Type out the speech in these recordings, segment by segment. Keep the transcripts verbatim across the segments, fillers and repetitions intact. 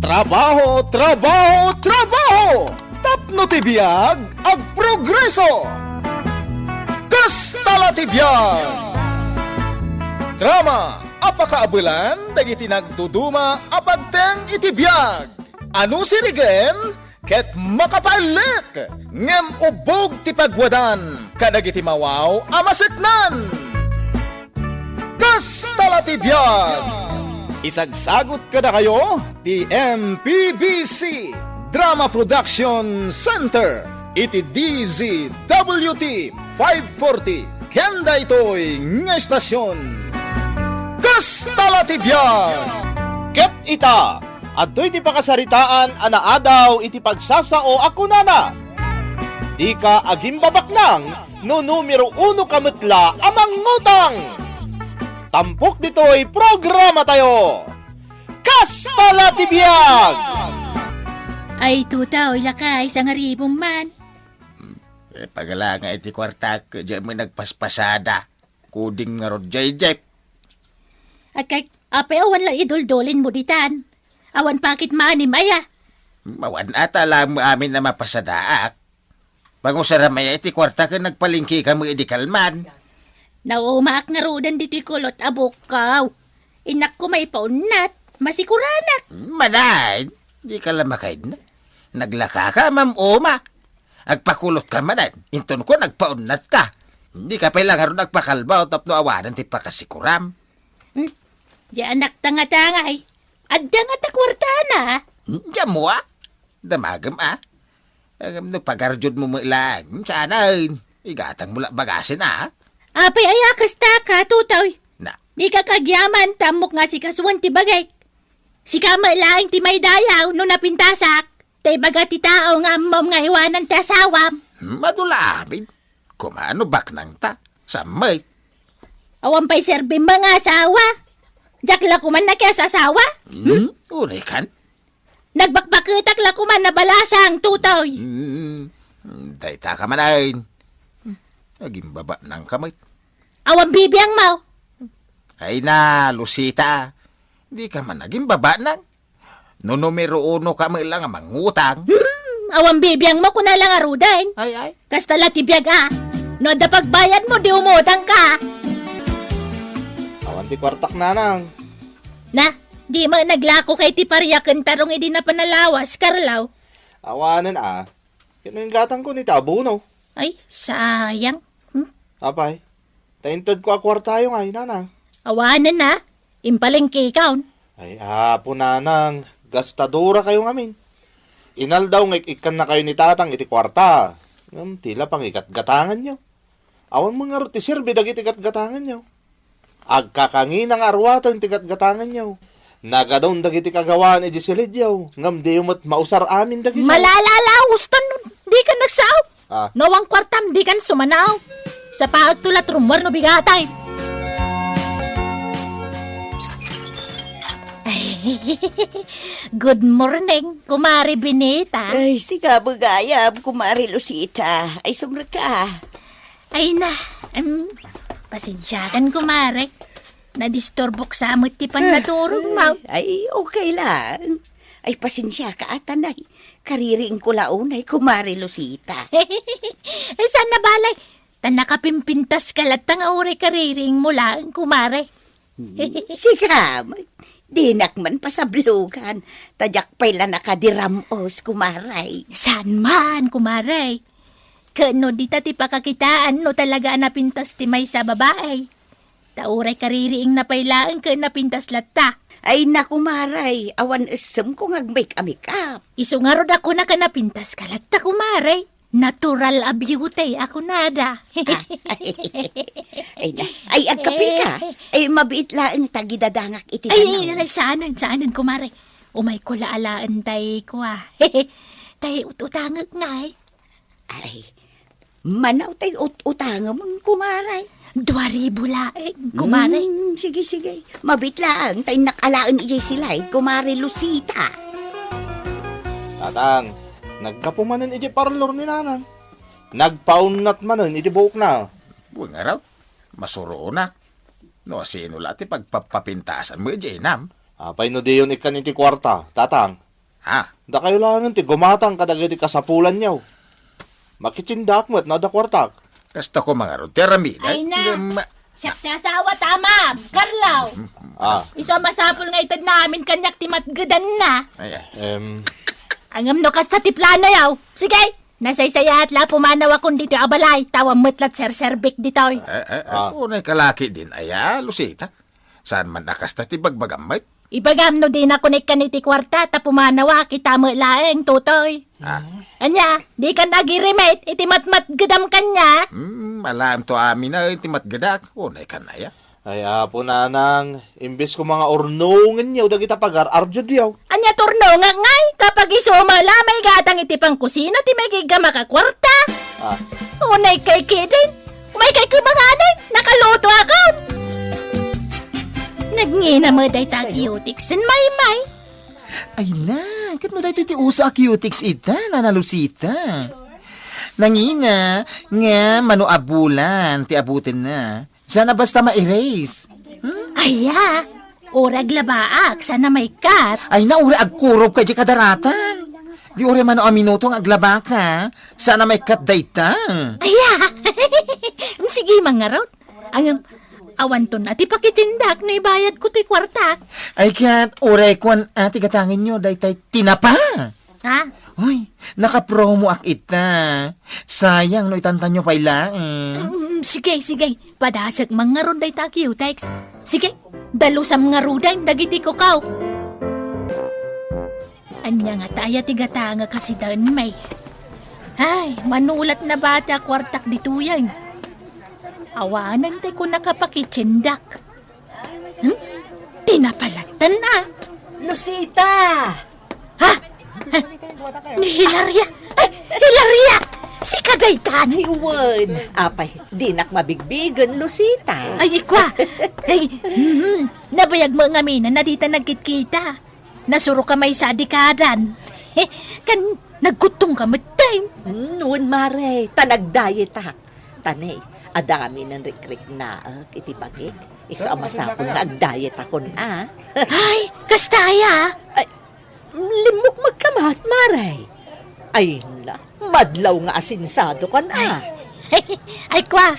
Trabaho, trabaho, trabaho! Tapno ti biag, agprogreso! Kasta la ti biag! Drama a pakaabelan dagiti nagduduma a pagteng iti biag. Ano sirigen ket makapaelek, ngem ubbog ti pagwadan kadagiti mawaw a maseknan. Kasta la ti biag! Isagsagut kadakayo ti M P B C Drama Production Center iti D Z W T five forty ken daytoy nga estasion. Kasta la ti biag! Ket ita, adtoy ti pakasaritaan a naadaw iti pagsasao a kunana, "Dika agimbabaknang no numero uno ka met la a mangngutang." Tampok ditoy programatayo. Kasta la ti biag! Ay, Tuta, oy, lakay, sangaribong man. Eh, pagala nga iti kuartak, diay met nagpaspasada. Kuding ngarud diay, Jeff. Agkay, apay awan la iduldulin mo ditan? Awan pakit maanim aya? Awan ata lang amin a mapasadaak. Pangusaram aya iti kuarta ken nagpalengke ka met idi kalman. Naumaak ngaruden ditoy kulot a bukaw. Innak ko maipaunnat, masikuranak. Manan, di ka la makaidna. Naglaka ka, Ma'am Uma. Agpakulot ka manen, inton ko nagpaunnat ka. Di ka pay la ngarud agpakalbaw tapno awanen ti pakasikuram. Hmm? Di anak tanga-tanga, ay. Adda nga ta kuartana. Hmm, diam mo, ah. Damagem, ah. Ngem no pagarjud mo met laeng, saanen. Igatang mo la bagasen, ah. Apay aya kasta ka, Tutoy? Na. Di ka kagyaman, ta ammok nga sikasuan ti bagik. Sika met laeng ti maidayaw no napintasak. Ta ibaga ti tao nga ammom nga iwanan ti asawam. Madula amin. Kumano baknang ta? Sammet. Awan pay serbim nga asawa. Diak la kuman nakias-asawa? Hmm? Uray kan? Nagbakbaketak la kuman a balasang, Tutoy. Hmm. Dayta ka manen. Agimbabaknang ka met. Awan bibiang mo. Ay na, Lucita. Di ka man agimbabaknang. No numero uno ka met la nga mangutang. Hmm, awan bibiang mo kuna la ngaruden. Ay, ay. Kasta la ti biag, ah. No adda pagbayad mo, di umutang ka. Awan ti kuartak, nanang. Na, di met naglako kay ti pariak ken tarong idi napan a lawas, Carlo? Awanen, ah. Ket no inggatangko ni ti abono. Ay, sayang. Hmm? Apay, ta intedko a kuartayo ngay, nanang. Awanen, ah. Impalengkekon. Ay, apo, nanang, gastadorakayo ngamin. Inaldaw nga ik-ikkannakayo ni tatang iti kuarta. Ngem ti la pangigatgatanganyo. Awan met ngarud ti serbi dagiti gatgatanganyo. Agkakangina nga aruaten ti gatgatanganyo. Nagadon dagiti kagawaan idiay silidyo, ngem diyo met mausar amin dagitoy. Malala, Laos, ton dika nagsao. Ah. No awan kuartam, dikan sumanaw. Sapaekto la ti rummuar no bigatay. Good morning, Kumare Benita. Ay, sika met gayam, Kumare Lucita. Ay, sumrek ka. Ay na, em, pasensiakan, Kumare. Nadisturbok sa met ti pannaturog mo. Ay, okay lang. Ay, pasensiaka, ata nay. Kaririingko la unay, Kumare Lucita. Eh, saan na balay? Ta nakapimpintas ka latta nga uray kaririing mo laeng, Kumare. Hmm, sika, dinak man pasablogan. Ta diak pay la nakadiram-os, Kumare. Saan man, Kumare? Ket no dita ti pakakitaan no talaga a napintas ti maysa a babai. Ta uray kaririingna pay laeng ket napintas latta. Ay, na, Kumare, awan essemko nga agmake-a-make-up. Isu ngarud a kunak a napintas ka latta, Kumare. Natural a beauty a kunada. Ah, ay, na. Ay, agkape ka. Ay, mabiit laeng ta gidadangak iti Ay, danaw. Ay, saanen, saanen, Kumare. Umayko la alaen tay kua. Tay ut-utangek ngay. Ay, manaw tay ut-utangem, Kumare. Dua ribu laeng, Kumare. Hmm, sige, sige. Mabiit laeng ta innak alaen idiay silay, Kumare Lucita. Tatang, naggapu manen idiay parlor ni Nanang. Nagpaunnat manen iti buokna. Wen ngarud, masuronak. No sino la ti pagpapapintasan mo idiay inam? Apay no diyon ikkan iti kuarta, Tatang? Ah. Dakayo laengen ti gumatang kadagiti kasapulanyo. Makitsindak met no adda kuartak. Kasta ko mangarod ti aramiden. Ay na. Ngem, siak ti asawa ta, ma'am. Carlo. Ah. Isu a masapul nga itedna amin kaniak ti matgedanna. Ay, ay. Em. Ngem no kasta ti planoyo. Sige, nasaysayaat la pumanawakon ditoy a balay, ta awan met la ti serserbik ditoy. Eh, eh, eh, Ah. Unay ka la ketdin aya, Lucita. Saan man a kasta ti bagbagam met? Ibagam no dinak uneg kan iti kuarta ta pumanawak, ita met laeng, Totoy. Ah. Ania, dikan agirimit iti matmatgedam kaniak? Hmm, alaem to amin a iti matgedak. Unay kan aya? Ay, Apo Nanang, imbes ko nga urnongenyo dagita pagar-ardiodyo. Ania ti urnongak ngay? Kapag isu met la maigatang iti pangkusina ti maigiggamak a kuarta. Ah. Unay kay ketdin. Umaykay koma ngamin, nakalutoakon. Nagngina met dayta a cutex ken Maymay. Ay na, ket no daytoy ti uso a cutex ita, Nana Lucita. Nangina nga mano a bulan ti abutenna. Saan a basta ma-erase. Hmm? Aya, uray aglabaak, saan a maikkat. Ay na, uray agkurop ka di kadaratan. Di uray mano a minuto nga aglabaka, saan a maikkat dayta. Aya! Sige, mangarod. Ang, awanton a ti pakitsindak no ibayadko toy kuartak. Ay ket, uray kuan a ti gatangenyo, daytay tinapa. Ha? Uy, nakapromoak ita. Sayang no itantanyo pay laeng. Mm, sige, sige. Padasek man ngarud dayta a cutex. Sige, dalusam ngaruden dagiti kukaw. Ania ngata aya ti gatangek a sida, May? Ay, manulat na ba ti a kuartak ditoyen? Awanen ti kunaka pakitsindak. Hmm? Tinapa latta, a. Lucita! Ha? Ha? Ni Hilaria? Ay, Hilaria! Sika daytan! Ay, wen. Apay, dinak mabigbigen, Lucita. Ay, ikwa. Ay, mhm. Nabayag met ngamin a dita nagkitkita. Nasuroka maysa a dekadan. Kan nagkuttongka met, tay. Hmm, wen, Mare, ta nagdayetak. Ta ne, adda ngamin a rikriknaek iti bagik. Isu a masapul nga agdayetakon, a. Ay, kasta aya? Ay, limmukmegka met, Mare. Ay na, madlaw nga asensadokan, a. Ay, ay, kwa,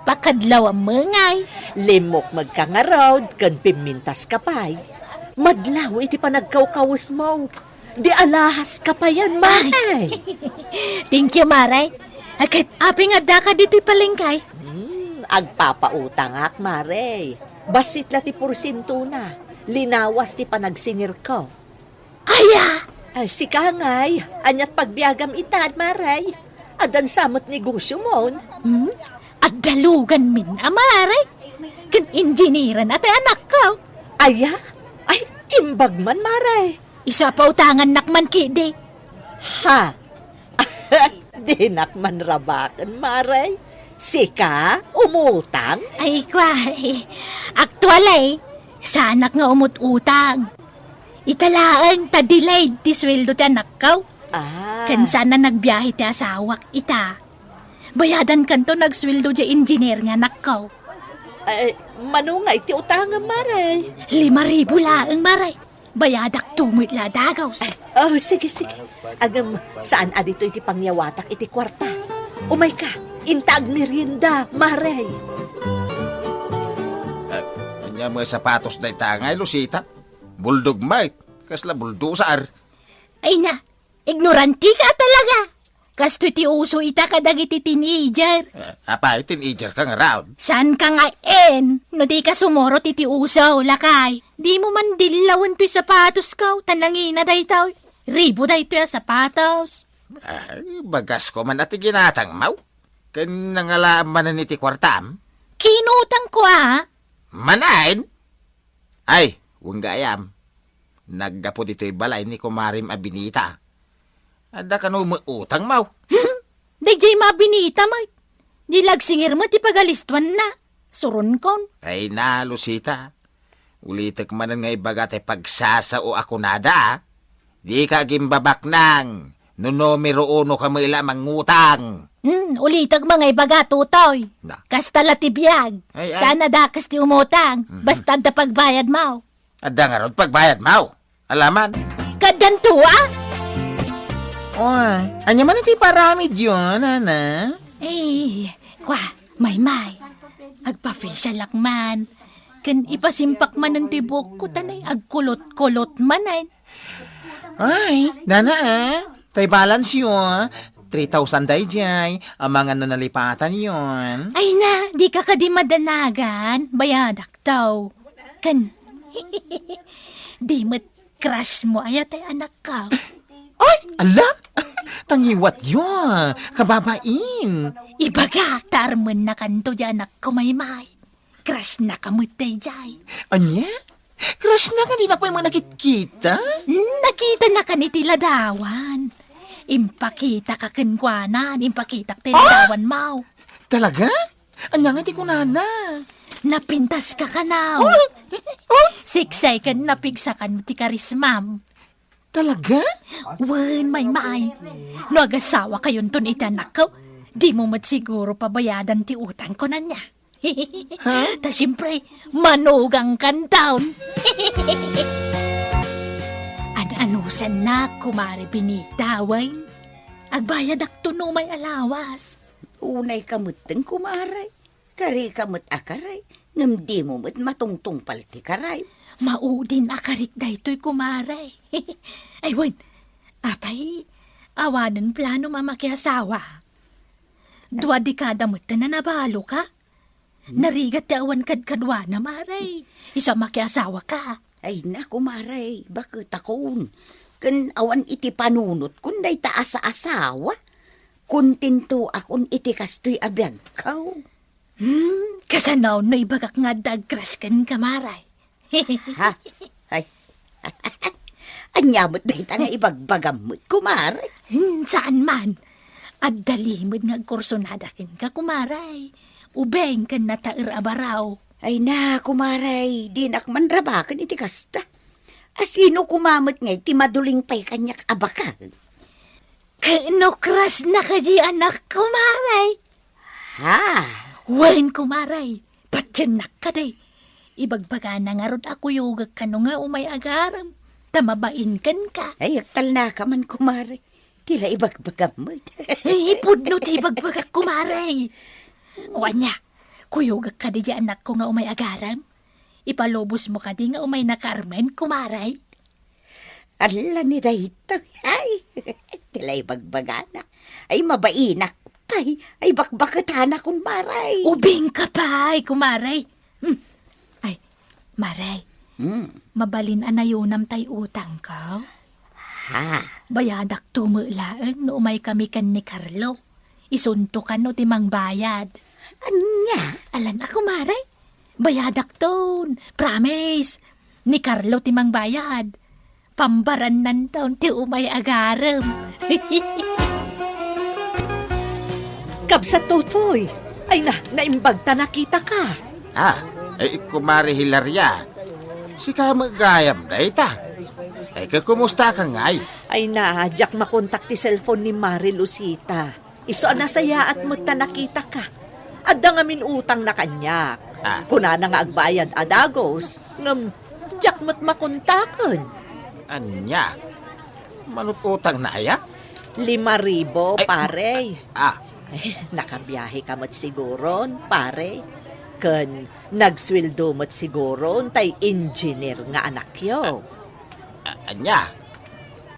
pakadlawam ngay. Limmukmegka ngarud ken pimmintaska pay. Madlaw iti panagkawkawesmo. Di alahaska payen, Mare. Thank you, Mare. Ket apay nga addaka ditoy palengke? Hmm, agpapautangak, Mare. Bassit la ti porsientona. Linawas ti panagsingirko. Aya! Ay, sika ngay, aniat pagbiagam ita, Mare? Addan sa met negosiom? Hmm? Adda luganmin a, Mare. Ken engineer a ti anakko. Aya? Ay, imbag man, Mare. Isu a pautangannak man ketdi. Ha? Dinak man rabaken, Mare. Sika, umutang? Ay, kwa, eh, aktual, eh. Saanak nga umut-utang. Ita laeng ta delayed ti sueldo ti anakko. Ah. Ken saan a nagbiahe ti asawak ita. Bayadankanto nagsueldo ti engineer nga anakko. Eh, mano nga iti utangem, Mare? Lima ribu laeng, Mare. Bayadakto met la dagus. Oh, sige, sige. Ngem, saan a ditoy ti pangyawatak iti kuarta? Umayka, inta agmerienda, Mare. Eh, ania met sapatos dayta ngay, Lucita? Buldog met. Kasla buldosar. Ay na, ignorantika talaga. Kastoy ti uso ita kadagiti teenager. Eh, apay, teenager ka ngarud? Saanka nga en, no dika sumurot iti uso, lakay. Dimo man dillawen toy sapatosko, ta nangina daytoy. Ribu daytoy a sapatos. Ay, bagasko man a ti ginatangmo. Ken nangalaam manen iti kuartam? Kinutangko, a. Manen? Ay, wen gayam. Naggapu ditoy balay ni kumarem a Benita. Adda kano met utangmo? Hmm? Daydiay a Benita met. Di la agsingir met ti pagalistuanna. Suronkon. Ay na, Lucita. Ulitek manen nga ibaga ti pagsasao a kunada, a. Dika agimbabaknang. No numero uno ka met la a mangutang. Hmm, ulitek met nga ibaga, Totoy. Na. Kasta la ti biag. Ay, ay. Saan a dakes ti umutang. Mhm. Basta adda pagbayadmo. Adda ngarud pagbayadmo. Alaman. Kaddanto, a? Oh, ania man iti paramidyo, nana? Eh, kwa, Maymay. Agpa-facialak man. Ken ipasimpak manen ti buokko ta nay agkulot-kulot manen. Ay, nana, a. Tay balance yo, a. Three thousand daydiay, amangan no nalipatan yon. Ay na, dika kadi madanagan, bayadak taw. Ken, di met crush mo aya tay anakko. Ay, ala! Tangiwat yo, kababain. Ibagak ta armennakanto di anakko, Maymay. Crush na ka met daydiay. Ania? Crush na ka, di na pay mo nakitkita? Hmm, nakita na kan iti ladawan. Impakita ka kenkuanan, impakitak ti Ah? ladawan mo. Talaga? Ania nga ti kunana? Napintas ka kanaw. Oh? Oh? Siksay ken napigsakan ti karismam. Talaga? Wen, Maymay. No agasawa kayonton iti anakko, di mo met siguro pabayadan ti utangko, nana. Ha? Ta siempre, manugang kanton. An-anusannak, Kumare Benita, wen? Agbayadakto no may alawas. Unay ka metten, kumare. Kari ka met a kari, ngem di mo met matungtungpal ti kari. Maudin a karik daytoy, kumare. Ay, wen, apay, awanen plano a makiasawa. Dua dekada met a nabalo ka. Hmm? Narigat ti awan kadkaduana, mare. Isu a makiasawa ka. Ay na, kumare, baket akon. Ken awan iti panunotkon dayta a saasawa. Kontento akon iti kastoy a biagko. Hmm, kasano no ibagak nga adda agcrush kenka, mare? Ha? Ay. Ania met dayta nga ibagbagam met, kumare? Hmm, saan man. Adda limed nga agkursunada kenka, kumare. Ubing ken nataer a baro. Ay na, kumare, dinak man rabaken iti kasta. A sino koma met ngay ti maduling pay kaniak a baken? Ket no crush na kadi anak, kumare? Ha? Wen, kumare, patiennak kadi. Ibagbagana ngarud a kuyogek kano nga umay agarem, ta mabain kenka. Ay, agtalnaka man, kumare. Ti la ibagbagam met. Ay, pudno ti ibagbagak, kumare. O ania, kuyogek kadi di anakko nga umay agarem? Ipalubos mo kadi nga umay nakaarmen, kumare? Ala ni daytoy. Ay, ti la ibagbagana. Ay, mabainak pay. Ay, bakbaketana, kumare. Ubing ka pay, kumare. Hmm. Ay, mare. Hmm. Mabalin a nayonam tay utangko? Ha? Bayadakto met laeng no umay kami ken ni Carlo. Isunto kano ti mangbayad. Ania? Alan a, kumare. Bayadakton. Promise. Ni Carlo ti mangbayad. Pambarannanton ti umay agarem. Kabsat Totoy, ay na, naimbag ta nakitaka. Ah, ay, Kumare Hilaria. Sika met gayam dayta. Ay, kakumusta ka ngay? Ay na, diak makontak ti cellphone ni Mare Lucita. Isu a nasayaat met ta nakitaka. Adda ngamin utangna kaniak. Ah. Kunana nga agbayad a dagus, ngem diak met makontaken. Ania? Manut-utangna aya? Lima ribu, Ay, pare. Ah. Ay, nakabiahe ka met siguron, pare. Ken nagsueldo met siguron tay engineer nga anakyo. A-, ania?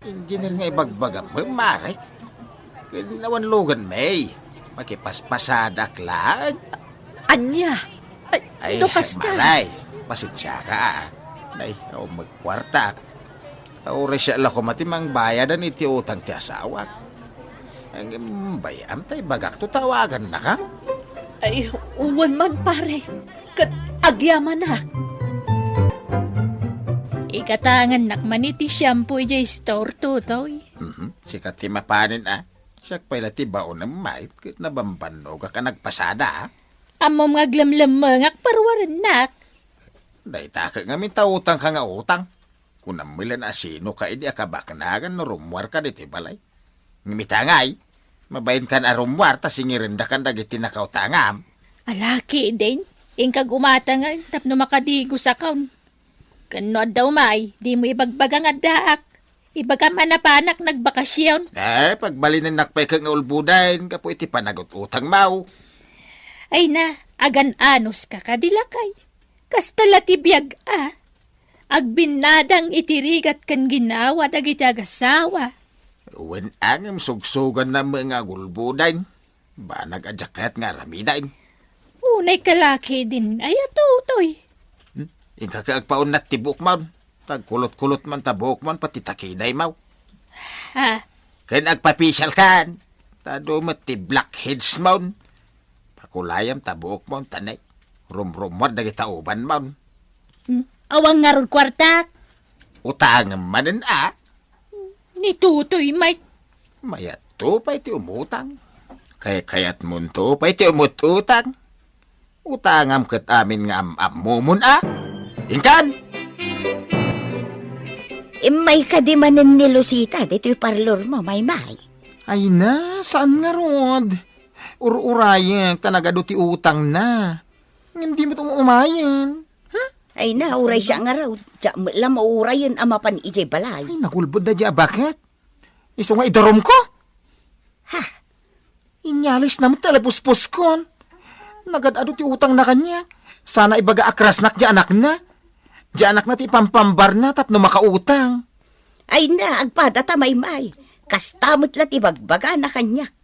Engineer nga ibagbagam, mare? Ken awan lugan, May. Makipaspasadak laeng. Ania? Ay, Ay, no kasta. Maray, pasensiaka, a. Nay, awan met kuarta. Uray siak la koma ti mangbayadan iti utang ti asawak. Ngem bay-am ta ibagakto, tawagannaka. Ay, wen man, pare. Ket agyamanak. Igatangannak man iti shampoo idiay store, Totoy. Mhm. Sika ti mapanen, a. Siak pay la ti baonem, May, ket nabambannogak a nagpasada, a. Ammom nga aglemlemmengak, paruarennak. Dayta ket ngamin ta utangka nga utang. Kunam met laeng a sinoka idi a kabaknagan no rummuarka ditoy balay. Ngem ita ngay, mabainkan a rummuar ta singirendakan dagiti nakautangam. Ala ketdin, inkag umatangen tapno makadigusakon. Ken no adda umay, dimo ibagbaga nga addaak. Ibagam a napanak nagbakasyon. Eh, pagbalinennak pay ket nga ulboden gapu iti panagut-utangmaw. Ay na, agan-anos ka kadi, lakay. Kasta la ti biag a. Agbinnadang iti rigat ken ginawa dagiti agasawa. Wen angem sugsuganna met nga agulboden. Banag a diak kayat nga aramiden. Unay ka la ketdin aya, Totoy. Hmm? Inka ket agpaunat ti buokmon. Tagkulot-kulot man ta buokmon pati takidaymaw. Ha? Ken agpapisialkan. Ta adu met ti blackheadsmon. Pakulayam ta buokmon ta ne. Rumrummuar dagiti ubanmon. Hmm? Awan ngarud kuartak? Utangem manen a? Ni Totoy met. Mayatto pay ti umutang. Kaykayatmonto pay ti umut-utang. Utangam ket amin nga am-ammomon a. Inkan! Immay kadi manen ni Lucita ditoy parlormo, Maymay. Ay na, saan ngarud? Ur-urayek ta nagadu ti utangna. Ngem di met umayen. Hmm? Ay na, uray siak ngarud. Diak met la maurayen a mapan idiay balay. Ay, nagulbod da di a baket. Isu nga idarumko? Ha? Inyalisna met ti alipuspuskon. Nagad-adu ti utangna kaniak. Sana ibaga a crushnak di anakna. Di anakna ti ipampambarna tapno makautang. Ay na, agpadata, Maymay. Kasta met la ti bagbagana kaniak.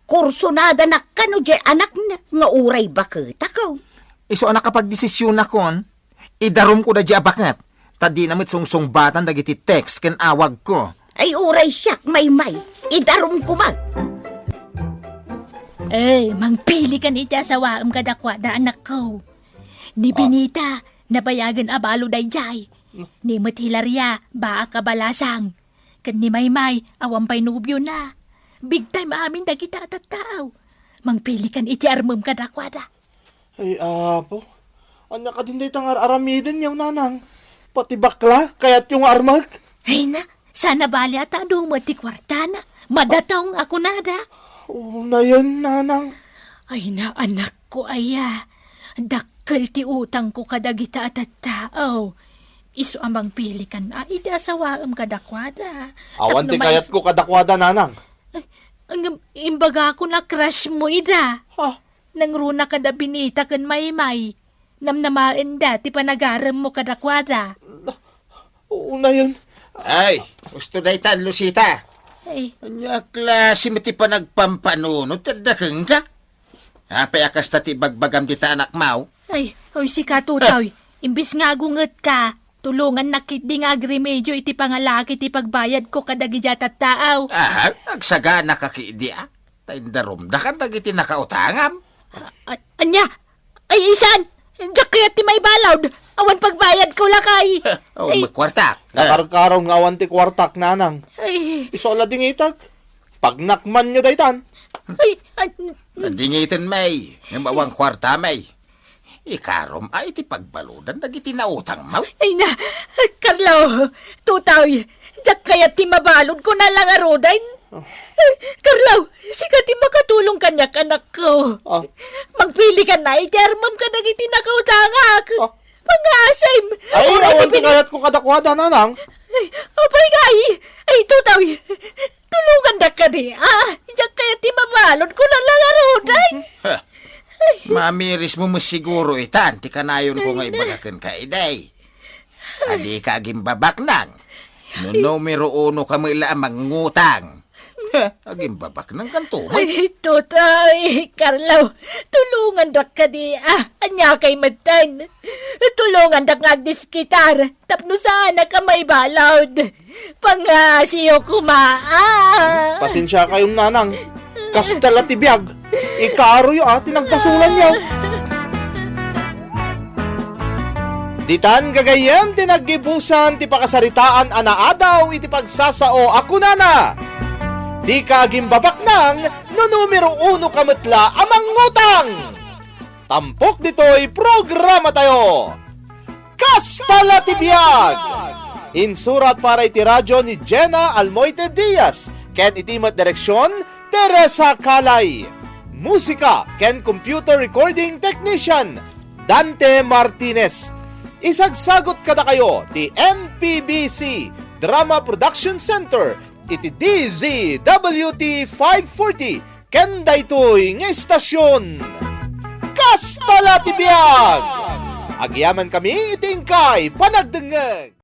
Kursonadanak kano diay anakna nga uray baketako. Isu a nakapagdesisionakon, idarumko da di a baket, ta dina met sungsungbatan dagiti text ken awagko. Ay, uray siak, Maymay, idarumko met. Eh, mangpilikan iti asawaem kadakuada, anakko. Ni Ah. Benita, nabayagen a balo daydiay. Ni met Hilaria, baak a balasang. Ken ni Maymay, awan pay nobiona. Big time amin dagita a tattao. Mangpilikan iti armem kadakuada. Ay, Apo. Ania kadin dayta nga ar-aramidenyo, Nanang? Pati bakla, kayatyo nga armek? Ay na, sana bali a ta adu met ti kuartana. Madatong a kunada. Unayen, Nanang. Ay na, anakko aya. Dakkel ti utangko kadagita a tattao. Isu a mangpilikan a iti asawaem kadakuada. Awan Tapno ti mais- kayatko kadakuada, Nanang. Ay, ngem imbagakon a crush mo ida. Ha? Nangruna kada Benita ken Maymay. Namnamaenda ti panagaremmo kadakuada. Unayen. Ay, husto daytan, Lucita. Ay. Ania a klase met ti panagpampanunot ti adda kenka? Apay a kasta ti ibagbagam dita anakmaw? Ay, oy, sika, Tutoy. Imbes nga agungetka, tulongannak ketdi nga agremedio iti pangalaki ti pagbayadko kadagiti a tattaaw. Aha, agsaganaka ketdi a. Ta indarumdakan dagiti nakautangam. A-, ania? Ay, isan! Diak kayat ti maibalud. Awan pagbayadko, lakay. Awan Ay. met kuartak. Nakarkaro nga awan ti kuartak, Nanang. Ay. Isu a la dingitek. Pagnakmanyo daytan. Ay, ay. Dingiten, May. Ngem awan kuarta, May. Ikarom a iti pagbaludan dagiti nautangmo. Ay na, Carlo, Tutoy, diak kayat ti mabalud kuna la ngaruden. Ah. Carlo, sika ti makatulong kaniak, anakko. Ah. Mangpilikan a iti armem kadagiti nakautangak. Ah. Pangasim. Ay, Uray awan ti ti pini- kayatko kadakuada, Nanang. Ay, apay ngay? Ay, Tutoy, tulongandak kadi, a? Diak kayat ti mabalud kuna la ngaruden. Ha. Mamirismo met siguro itan ti kanayonko nga Ay, na. ibaga kenka idi. A dika agimbabaknang. No numero uno ka met la a mangngutang. Ha, agimbabaknang kanto met. Ay, Tutoy, Carlo, tulongandak kadi, a? Aniakay metten. Tulongandak nga agdiskitar. Tapno saanak a maibalud. Pangngasiyo koma, a. Pasensiakayon, Nanang. Kasta la ti biag. Ikaroyo a ti nagbasolanyo. Ditan gagayyem ti naggibusan ti pakasaritaan a naadaw iti pagsasao a kunana, "Dika agimbabaknang no numero uno ka met la a mangngutang." Tampok ditoy programatayo. Kasta la ti biag! Insurat para iti radio ni Jenna Almoite Diaz, ken iti met direksion, Teresa Calay. Musika ken computer recording technician, Dante Martinez. Isagsagut kadakayo ti M P B C Drama Production Center iti D Z W T five forty ken daytoy nga istasyon. Kasta la ti biag! Agyamankami iti inkay panagdengngeg.